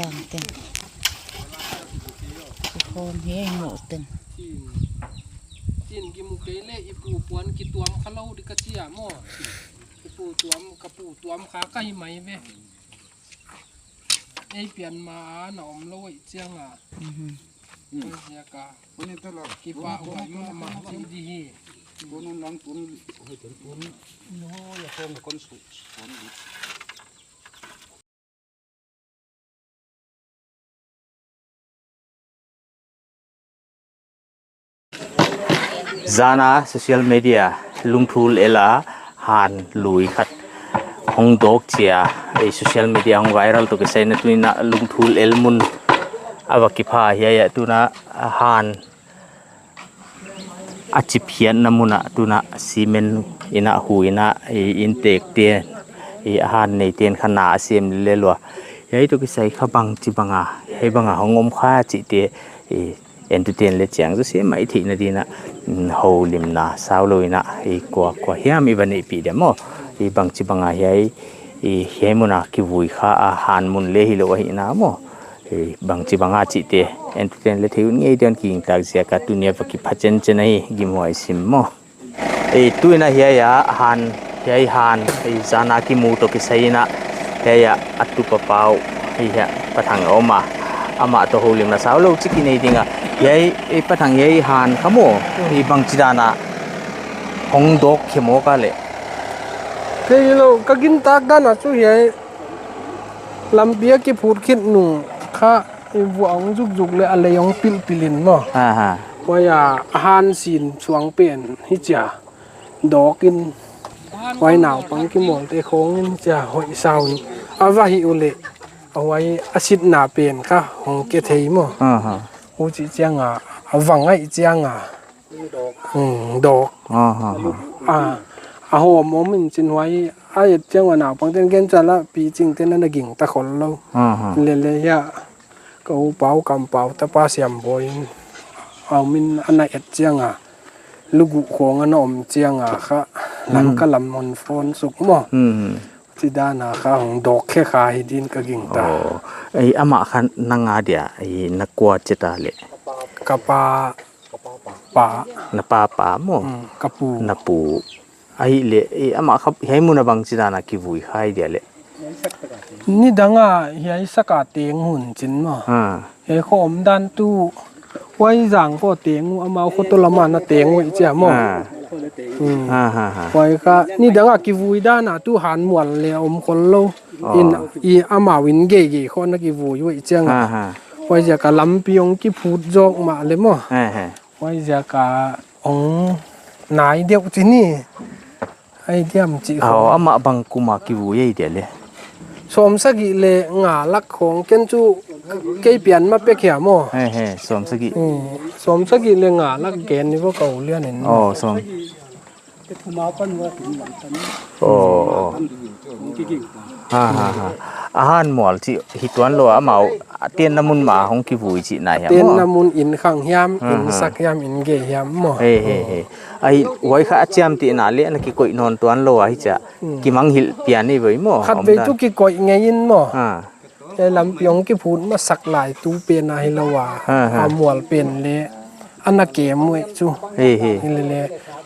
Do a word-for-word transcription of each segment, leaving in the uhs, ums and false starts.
Tang ten. Ki khawm hi ei mu ten. Tin, tin ki mu kei le i pu puan ki tuam kha lou di ka chi a maw. Ki pu tuam, ka pu tuam kha ka hi mai ve. Ei pian ma a na om lou ei chiang a. Mhm. Oi, sia ka. Ki pa uai ma ma chi di hi. Tunun lang tun, hoi tun tun. No, ya khawm kon su, kon di. Zana social media Lungthul El a han lui khat hong dawk chia, ei social media hong viral toh kisai in a tuni in a Lungthul El mun a va kipha hiai a, tuni in a han a chipkhiatna mun ah tuni in a cement in a hu in a, i, inntek te, i, a han neiten kha na a sem lel ua. Hiai toh kisai kha bangchi bang a, hiai bang a hong om kha chihte, i, entuten le chiang zaw se mai theihna di'n a, mm, houlimna sau lou in a, i, kua, kua hiam i va neihpih dia maw. I, bangchi bang a hiai, i, hiai mun a kivui kha a han mun le hilou ahihna maw. I, bangchi bang a chihte, entuten le thei un ngei di'n kigingtak ziak a tuni a va kipha chenchen ahi, gimhuai sim maw. I, tuni in a hiai a han, hiai han, i, zana kimu toh kisai in a, hiai a a tupa pau, i, hiai Pa Thang om a, amah toh houlimna sau lou chik i nei ding a, hiai, i, Pa Thang hiai han kha maw, i, bangchi dan a hong dawk khe maw ka le. Kei lou, ka gintak dan a chu hiai lampi a kiphut khit nung kha i vuah hong zukzuk le a lei hong pilpil in maw. Aha. Huai a a han sin suang pen hichia dawk in, huai naupang kimawlte khawng in chia hoih sau in a va hih uleh, a huai a sitna pen kha hong ke thei maw. Aha. Huchi chiang a, a va ngaih chiang a. Hmm, dawk. Aha, aha. A, a hawm om in chin huai a et chiang a naupang ten gen chala pi ching ten ana gingta khol lou. Aha. Lele hia. Ka u pau kam pau tapa siam boi in. A om in ana et chiang a. Lugu khawng ana om chiang a kha. Lam Hmm. ka lam hon phone suk maw. Hmm. Chi dan a kha hong dawk khe kha hi di'n ka gingta. Oh. Ei, amah kha nang a dia, ei, na kua chih ta le. Ka pa Pa. Na pa pa maw? Hmm, ka pu. Na pu. Ahihleh, eh, amah kha, hiai mun a bangchi dan a kivui kha hi dia le. Nidang a, hiai sak a teng hun chin maw. Ha. Hiai khawm dan tu, huai zang khawng teng uh amau khawng toh lam a na teng uh chia maw. Ha. Hmm. Ha, ha, ha. Huai kha, nidang a kivui dan a tu han mual le om khol lou. Oh. In, i amau in geigei khawng na kivui uh chiang a. Ha, ha. Huaiziak a lampi hong kiphut zawk mah le maw. He, he. Huaiziak a hong nai deuh chi ni. Ai diam chi. Aw, khawng. Amah bang kum a kivui ei dia le. Sawmsagih le nga lak khawng ken chu kei pian ma pek hia maw. He, he, sawmsagih. Hmm, sawmsagih le nga lak gen ni bo ka u lian in. Aw, sawm. Aw, aw. Ha, ha, ha. A han mual chih hi tuan lou a, amau, a tenna mun mah hong kivui chihna hiam maw? Tenna mun in khang hiam, in sak hiam, in gei hiam maw? He, he, he. Ahi, huai kha a chiamtehna le na kikoih nawn tuan lou a hi chia. Hmm. Kimang hilh pian ni voi maw? Khatvei chu kikoih ngei in maw? Ha. Hiai lampi hong kiphut masak lai tu pen a hilou a. Ha, ha. A mual pen le ana kem uh chu. He, he. Hilele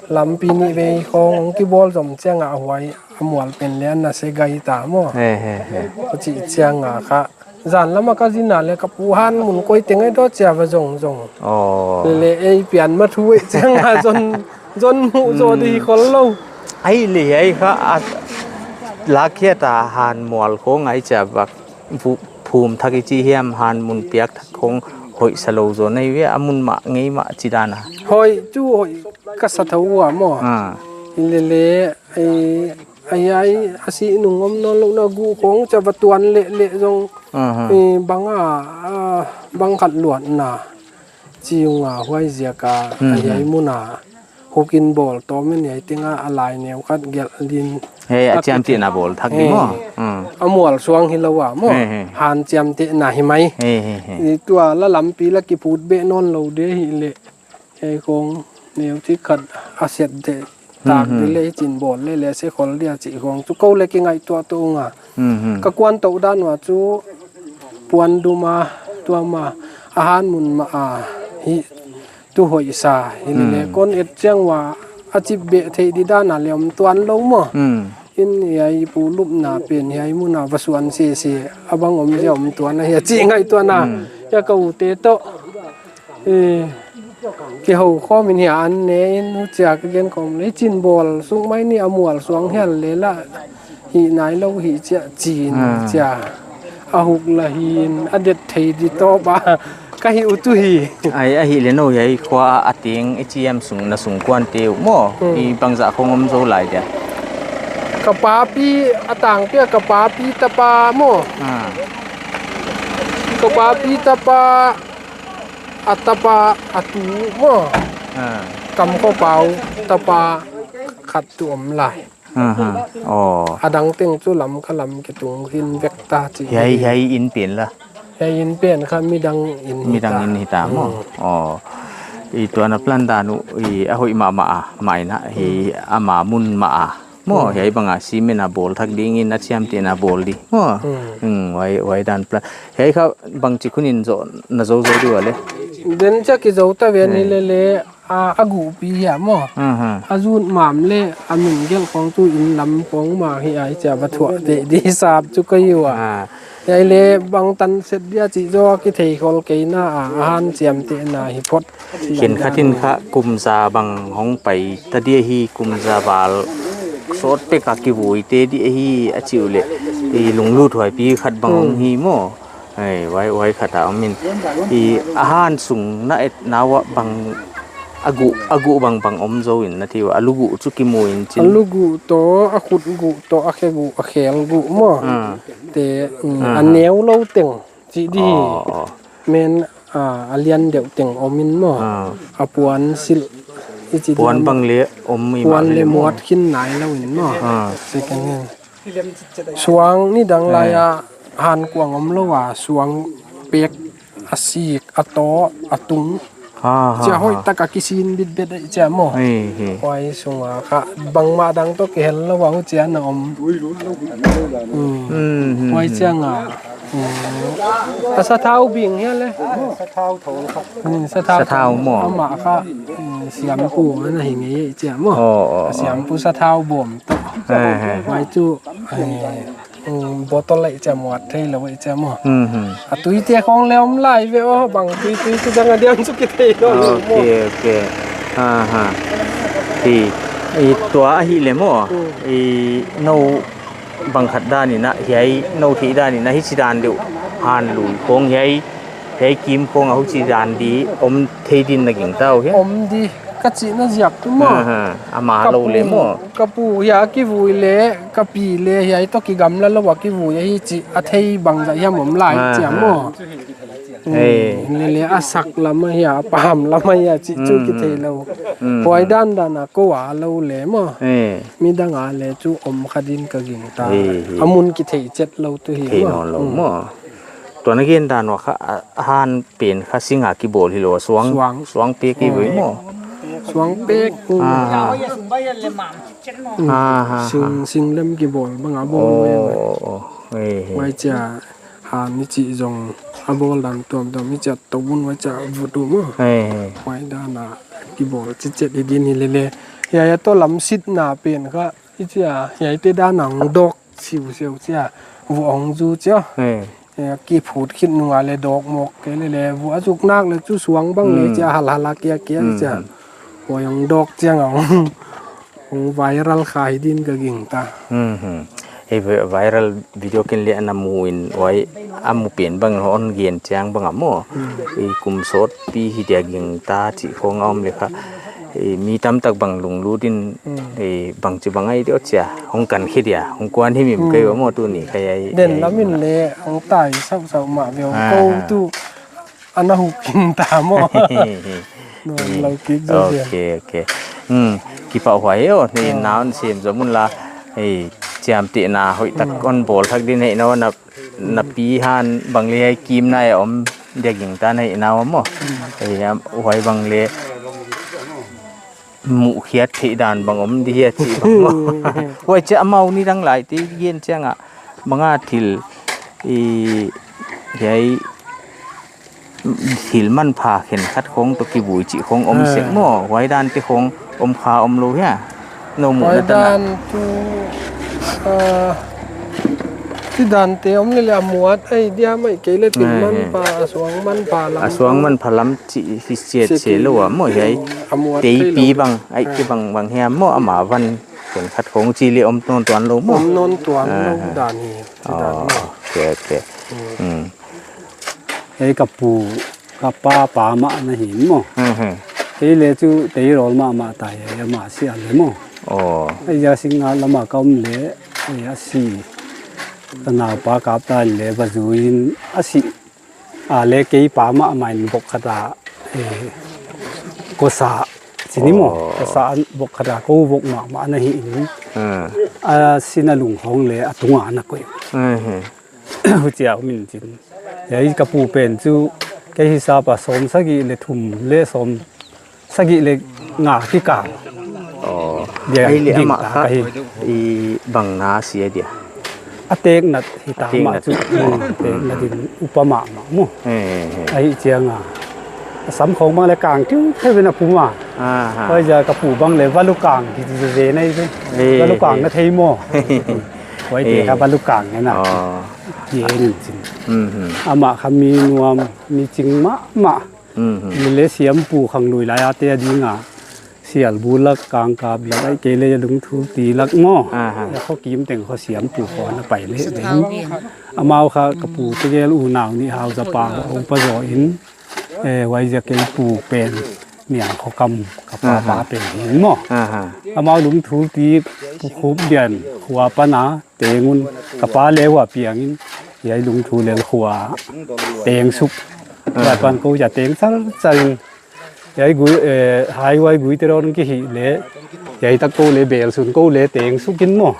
lampi nihvei khawng hong kibawl zom chiang a huai a mual pen le ana se gai ta maw. He, he, he. Huchi chiang a kha. Zan lam a ka zin a le ka pu han mun koi teng ei daw chia va zong zong. Aw. Lele ei pian ma thu ei chiang a zon, zon mu zaw di khol lou. Ahihleh hiai kha a lakkhiat a han mual khawng ei chia va Phu-, phum thak i chi hiam, han mun piak thak khawng hoih sa lou zaw nei ve, a mun mah ngei mah chi dan a. Hoih chu hoih ka sa tho ua maw. Ah. Hilele, ei, ei, ei, a si nung om nawn lou na gu khawng chia va tuan leh leh zong, ah, ah, eh, bang a, ah, bang khat luatna. Chi ung a huaiziak a, hmm, a hiai mun a. Hukin bawl tawm in hiai teng a a lai neu khat gelh din. He, a chiamtehna bawl thak di maw? Hmm. A mual suang hilou a maw? He, he. Han chiamtehna hi mai. He, he, he. I tua la lampi la kiphut beh nawn lou di hileh. Hiai khawng neu chi khat a set di. Tak di le chin bawl le le se khol dia chi khawng chu kou le kingaihtuah tou ung a. Hmm, hmm. Ka kuan tou dan ua chu Puan dum a, tua mah, a han mun mah a, hi, tu hoih sa, hi le le, kon et chiang ua, a chip beh theih di dan a le om tuan lou maw. Hmm. In hiai pu lupna pen, hiai mun a va suan sese, a bang om zia om tuan a, hiai chi ngaihtuahna, hiai ka u te toh. Eh, kihou khawm in hiai an ne in huchia ka gen khawm le chin bawl suk mai ni a mual suang hial le la hi nai lou hi chia chin chia a huk la hin a det thei di toh ba ka hi utu hi. Ai, a hi le nou hiai khua a teng i chiam sung na sung kuan te uh maw. Hmm. I bangzah khong om zou lai dia. Ka papi a tang pia ka papi tapa maw. Ah. Ka papi tapa a tapa a tu maw. Ah. Kam ko pau tapa khat tu om lai. Aha. Oh. A dang teng chu Lamka lam kitung hin vek ta chi. Hiai, hiai in pen la. Hiai in pen kha midang in hi ta. Midang in hi ta maw. Hmm. Oh. I tuan a plan dan uh, i a hoih mahmah a, mai na, hi ama mun mah a. Maw, hmm, hiai bang a cement a bawl thak ding in a chiam te na bawl di. Maw. Hmm. Hmm, huai, huai dan plan. Hiai kha bangchi khun in zou, na zou zou di ua le. Den chia kizou ta ven hi le le. A, a guh pi hia maw. Aha. A zut mam le a min gelh khong tu in lam khong mah hi ai chia va thuah te di sap chu ka hi ua. Ah. Hiai le bang tan set dia chi zaw kithei khol kei na a, a han chiam te na hi phot. Khenkhat in kha kum za bang hong pai ta dia hi kum za val sawt pek a kivui te di hi a chi u le. I lunglut huai pi khat bang hong hi maw. Ai, huai, huai khat a om in. I a han sung na et na ua bang a guh, a guh bang bang om zou in na thei ua. A lu guh chu kimu in chin. A lu guh toh, a khut guh toh, a khe guh, a khel guh maw. Ah. Te, mm, a neu lou teng. Chi di. Oh, oh. Men, ah, a lian deuh teng om in maw. Ah. A puan silh. I chi puan di bang le om i puan ma le le maw. Muat khin nai lou in maw. Ah. Second hand. Suang nidang lai a han kuang om lou a, suang pek a sik, a taw, a tung. Ha, ha, chia hoih tak a kisin bitbet ai chia maw. Hi, hi. Huai sung a kha bangmah dang toh kihel lou a huchia na om. Hmm. Hmm, hmm, huai chia nga. Hmm. A sathau bing hia le. Sathau thol kha. Hmm, sathau. Sathau maw. Amah kha, hmm, siampu ana hi ngei ai chia maw. Oh, oh, oh. Siampu sathau bawm toh. He, he. Huai chu, he, um, bottle lai chia muat thei lou ai chia maw. Hmm, hmm. A tui te khong le om lai ve aw, bang tui tui chu dang a diam chu kithei lou maw. Okay, okay. Ha, ha. Hi, i tua a hi le maw. Hmm. I nou bang khat dan in a, hiai nou thei dan in a, hichi dan deuh. Han lui khong hiai, hiai kim khong a huchi dan di om thei din na gingta uh hia? Om di, ka chihna ziak tu maw. Aha, ama lou le maw. Ka pu hia kivui le, ka pi le, hiai toh kigamla lou a kivui ahi chi, a thei bangzah hiam om lai chia maw. He. Hmm, le le a sak lam a hia, a pam lam a hia, chi chu kithei lou. Hmm. Huai dan dan a kou a lou le maw. He. Midang a le chu om kha din ka gingta. He, he. A mun kithei chet lou tu hi maw. Thei nawn lou maw. Tuan a gen dan ua kha, a, a han pen kha sing a kibawl hilou a suang. Suang. Suang pek hi ve maw. Suang pek. Ah, ah. Ah, ah, ah. Sing, sing lem kibawl bang a bawl ve. Oh, oh, oh. Eh, eh. Huai chia han ni chi zong a bawl dan tuamtuam ni chia tou bun huai chia vut uh maw. Eh, eh. Huai dan a kibawl chitchet hi din hi lele. Hiai a toh lam sitna pen kha i chia hiai te dan a hong dawk siusiu chia. Vuah hong zu chia. Eh. Eh, kiphut khit nung a le dawk mawk kei lele. Vuah zuk nak le chu suang bang le chia halhala kia kia chia. Huai hong dawk chiang a hong viral kha hi din ka gingta. Hmm, hmm. Hei vi-, viral video ken le ana mu in huai a mu pen bang hon gen chiang bang a maw. Hmm. I kum sawt pi hi dia gingta chih khong a om le kha. I mi tamtak bang lunglut in, hmm, i bangchi bang ai dia chia. Hong kan khe dia. Hong kuan himhim kei ua maw tuni kha ai. Den ai lam in le hong tai sausau mah ve hong ko tu. Ana huk in ta maw. Nuam lou kik zo dia. Ok, ok. Hmm, kipahhuai e aw, nei nawn sem zo mun la. Hei, chiamtehna hoihtak hon bawl thak din hei na, na pi han bang le hei kimna e om dia gingta na hi na maw. Hei, huai bang le muhkhiat theih dan bang om di hia chih bang maw. Huai chia amau nidang lai te gen chiang a bang a thil i hiai thil manpha khenkhat khong toh kivui chih khong om sek maw, huai dan te khong om kha om lou hia? Nou muhna tan a. Huai dan chu, ah, chi dan te om lele a muat ai dia mai kei le tin manpha, a suang manpha lam. A suang manpha lam chih hi chiat se lou a maw hiai. A muat teipi bang, ai ki bang bang hiam maw ama van khenkhat khong chi le om nawn tuan lou maw. Om nawn tuan lou dan hi, chi dan maw. Ok, ok. Ei ka pu, ka pa pa mah na hi maw. Kei le chu tei rawl mahmah ta hi, ama si a le maw. Ei ya sing a lama ka om le, ei a si. Ka naupa kap ta le va zui in a si. A le kei pa mahmah in vok khat a, eh, kosa. Chi ni maw, kosa vok khat a kou vok mahmah na hi in. A sina lung hong le a tunga na koih. Huchia om in chin. Hiai ka pu pen chu kei hisap a sawm sagih le thum le sawm sagih le nga kikal. Dia ai le ding ama ta kha ka hi. I bang na si a dia. A tekna hi ta ma chu. Tekna. Tekna din upa mahmah maw. Ahi chiang a. A sam khong bang le kang tiu thei ve na pu ma. Huai ja ka pu bang le valu kang ki ti ve nei ve. Valu kang na thei maw. Huai te kha valu kang na. Ye nin chin. Ama kha mi nuam, mi ching mahmah. Ni le siampu khanglui lai a te a ding a. Sialbu lak, kangkap lak, ai kei le lungthul ti lak maw. Ya kho kim teng kho siampu kho na pai le ding. Amau kha ka pu tegel unau ni hau za pa, hau pa zo in. Eh, huai ja kei pu pen niang kho kam ka pa pa pen hi maw. Amau lungthul ti pu khup dian khua pana teng un ka pa le hua piang in. Hiai lungthul lel khua teng suk. Huai pan kou ja teng chal chal in. Hiai gui, eh, hai huai gui te ron ki hi le. Hiai tak kou le bel sun kou le teng suk in maw.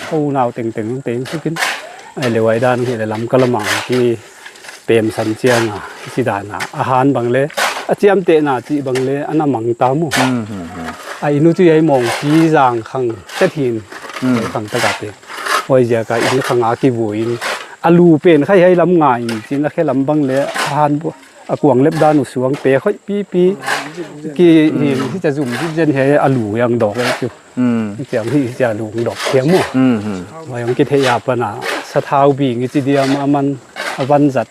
Kou nau teng teng teng suk in. Ai le huai dan hi le lam ka lamang ki pem san chiang a, chi dan a. A han bang le, a chiam te na chi bang le, ana mang ta maw. A inu chu hiai mong ki zang khang chet hin. Khang ta ka te. Huai ja ka in khang a kivui in. A lu pen kha hiai lam ngai in, chin a khe lam bang le, a han bu. A kuang lep dan u suang pe khoi pi pi ki hin hi cha zum hi jen he a lu yang dok e chu. Hi cha hi cha lu dok thiam maw. Mai ang ki thei a pana sathau bing i chi diam a man a van zat.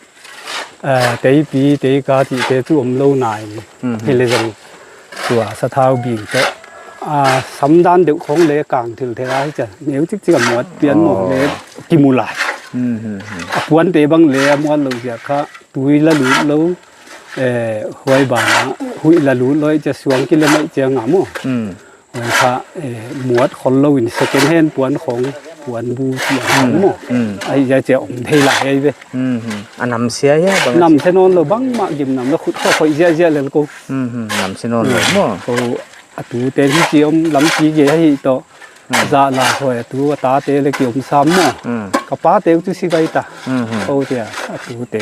Eh, tei pi, tei ka ti te chu om lou nai. Hi le zong tua sathau bing te. A sam dan deuh khong le kang thil thei a hi cha. Neu chik chik a muat pian maw le ki mu lai. A puan te bang le a muat lou ziak kha. Tui la lut lou, eh, huai bana, huih la lut lou, chia suang ki le mai chia nga maw. Huai kha, eh, muat khol lou in second hand puan khong, puan bu chia khong maw. Ai zia chia om thei lai ai ve. A nam sia ya, bang nam se non lou bang mah gim nam lou khut kho khoi zia zia lel ko. Nam se non lou maw. Ko a tu te hi chi om lam chi ge hi to. Za la hoi a tu a ta te le ki om sam maw. Ka pa te chu si gai ta. Ko te a tu te.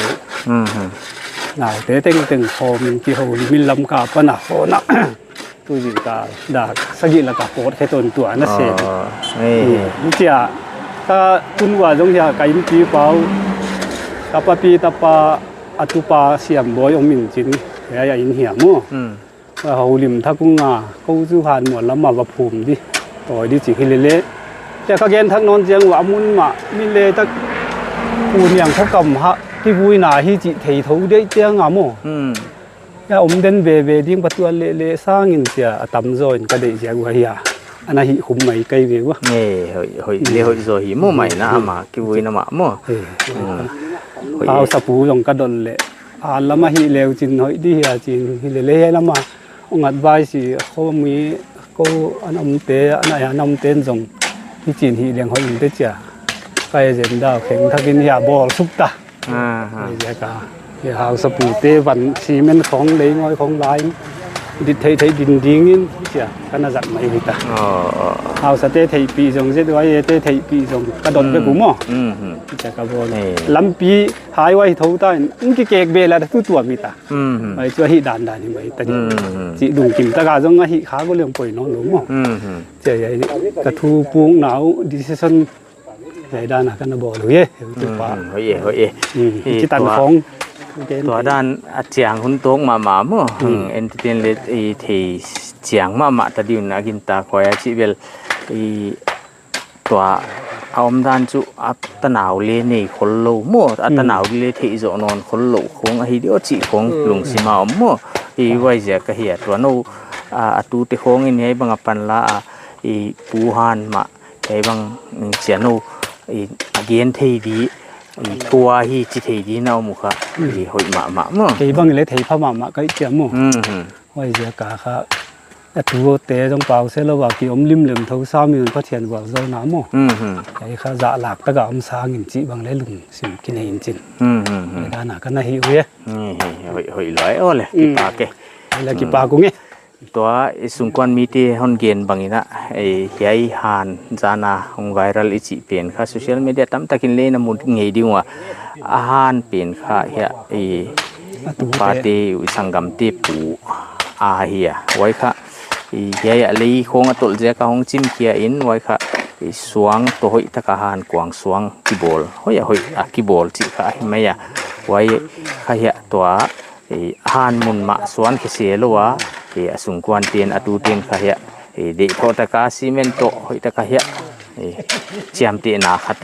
Nau te teng teng khom in ki ho min lam ka pana ho na. Tu zin ka da sagi la ka pot khe ton tua na se. Ni chia ka tun wa zong hia ka in pi pau. Ka pa pi ta pa a tu pa siam boi om in chin. Ya ya in hia maw. Houlim thak ung a, kou chu han mual lam a va phum di. Toi di chi hi le le. Te ka gen thak non chiang ua mun ma, mi le tak pu niang kho kam ha, ki vui na hi chi thei tho dei chiang a maw. Ya om den ve ve ding pa tuan le le sang in chia a tam zo in ka dei chiang ua hia. Ana hi khum mai kai ve ua. Nge, hoi, hoi, le hoi zo hi maw mai na ama, ki vui na ma maw. Hausa pu zong ka dol le. A lama hi leu chin hoi di hia chin hi le le hia lama. Ong advice i kho mi ko an om te, an ai an om te zong hi chin hi leng hoi in te chia. Ka agenda kheng thak in hia bol suk ta. Hia ka. Hia hausa pu te van cement khong lei ngoi khong lai. Dit thei thei din ding in chia. Kana zat mai hi ta. Hausa te thei pi zong zet wai te thei pi zong ka dot be gu mo. Chia ka bol. Lampi Highway tho ta in, in ki kek be la tu tua mi ta. Mai chu hi dan dan hi mai ta di. Chi lungkim ta ka zong a hi kha ko lem poi no lo mo. Chia ya ka thu pung nau decision Hiai dan a ka na bawl uh e, heutu pa. Hmm, hoih e, hoih e. Hmm, i kitan tua khong. Tua dan a chiang hun tawk mahmah maw. Hmm. Hmm, en titen le i thei chiang mahmah ta diun a gintak huai a chih bel i tua a omdan chu a tanau le nei khollou maw. A tanau le theih zoh nawn khollou khong ahi diam chih khong lungsim a om maw. I huaiziak ahi a tua nou a, a tute khong in hiai bang a panla a, i Pu Han mah hiai bang, mm, chiang nou, i, a gen thei di, i, tua hi chi thei di na om uh kha, i, hoih mahmah maw. Kei bang le thei pha mahmah ka hi chiang maw. Mhm. Huaiziak a kha, a tute zong pau se lou a ki om limlim thou sa mi un Pathian vualzawlna maw. Mhm. Hiai kha zahlak tak a om sangin chih bang le lungsim kinei in chin. Mhm. Hiai dan a ka na hi uh e. Mhm. Hoih, hoih lua e, aw le, kipak e. Hoih lua, kipak ung e. Tua i sungkuan mite hon gen bangin a, i, hiai han zan a hong viral i chih pen kha social media tamtakin le na mu ngei ding ua. A han pen kha hiai, i, a tute, pate, i sanggamte pu a hi a. Huai kha, i, hiai a lei khong a tolh ziak a hong chimkhia in, huai kha, i, suang toh hoih tak a han kuang suang kibawl. Hoih a hoih a kibawl chih kha ahi mai a. Huai kha hiai tua i, han mun mah suan khe se lou a, i, a sungkuan ten, a tu ten kha hiai, i, deih thoh tak a cement toh hoih tak a hiai, i, chiamtehna khat,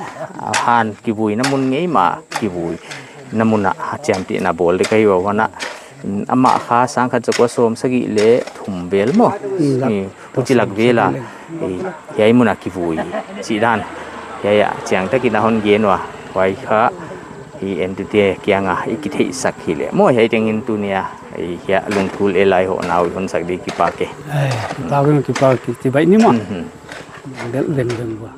a, han kivuina mun ngei mah kivuina mun a chiamtehna bawl dek ahi ua huan a, mm, amah kha sang khat za kua sawm sagih le thum vel maw. Mm, i, huchi lak vel a, i, hiai mun a kivui chih dan, hiai a chiang takin a hon gen ua, huai kha, i, entute kiang a i kitheihsak hi le maw, hiai tengin tuni a, i, hiai lungthul e lai hoh nau i hon sak di kipak e. Ai, kipak e, kipak e, chibai ni maw. Mhm. Bel veng veng ua.